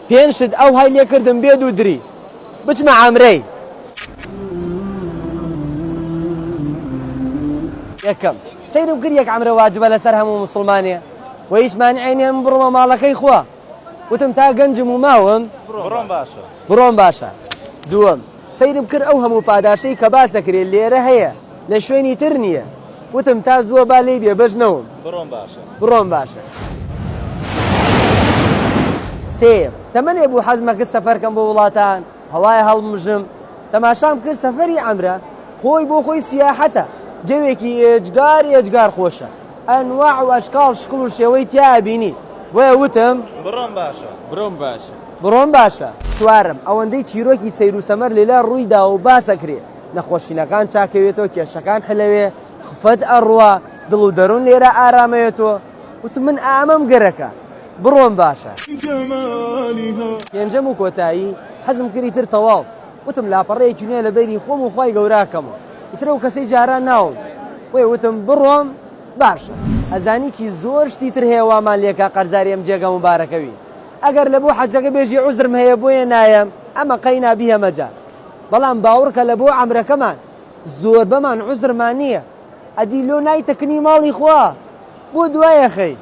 پێنج شت ئەوهای لێ کردم بێ دوودری بچمە عەمرەی. یەکەم، سەیرم کرد یەک عەمرە واجبە لەسەر هەموو موسڵمانێ و هیچ مانعێ نیە من بڕۆمە ماڵەکەی خوا. وتم تا گەنجم و ماوم بڕۆم باشە. بڕۆم باشە. دووەم، سەیرم کرد ئەو هەموو پاداشتەی کە باس ئەکرێ لێرە هەیە لە شوێنی تر نیە. وتم تا زووە با لێی بێ بەش نەوم. بڕۆم باشە. بڕۆم باشە. سێیەم، تەمەنێ بوو حەزم ئەکرد سەفەر کەم بۆ وڵاتان، هەوای هەڵمژم، تەماشام کرد سەفەری عەمرە خۆی بۆ خۆی سیاحەتە، جەوێکی ئێجگار ئێجگار خۆشە، ئەنواع و ئەشکاڵ شکڵ و شێوەی تیا ئەبینی، بۆیە وتم. بڕۆم باشە. بڕۆم باشە. بڕۆم باشە. چوارەم، ئەوەندەی چیرۆکی سەیر و سەمەر لێرە ڕووی داوە و باس ئەکرێ، نەخۆشینەکان چاکەوێتەوە، کێشەکان حلەوێ، خفەت ئەڕوا، دڵ و دەروون لێرە ئارامەوێتەوە، وتم من ئامەم گەرەکە، بڕۆم باشە. پێنجەم و کۆتایی، حەزم کرد ئیتر تەواو، وتم لاپەڕەیەکی نوێ لە بەینی خۆم و خوای گەورە ئەکەمەوە، ئیتر ئەو کەسەی جاران ناوم، بۆیە وتم بڕۆم باشە. ئەزانی چی زۆر شتی تر هەیە وامان لێکا قەرزاری ئەم جێگا موبارەکە بین، ئەگەر لە بۆ حەجەکە بێژی عوزرم هەیە بۆیە نایەم، ئەمە قەینا بیهەمە جا. بەڵام باوڕکە لە بۆ عەمرەکەمان زۆربەمان عوزرمان نیە ئەدی لۆ نایتە کنی ماڵی خوا بۆ دوای ئەخەی.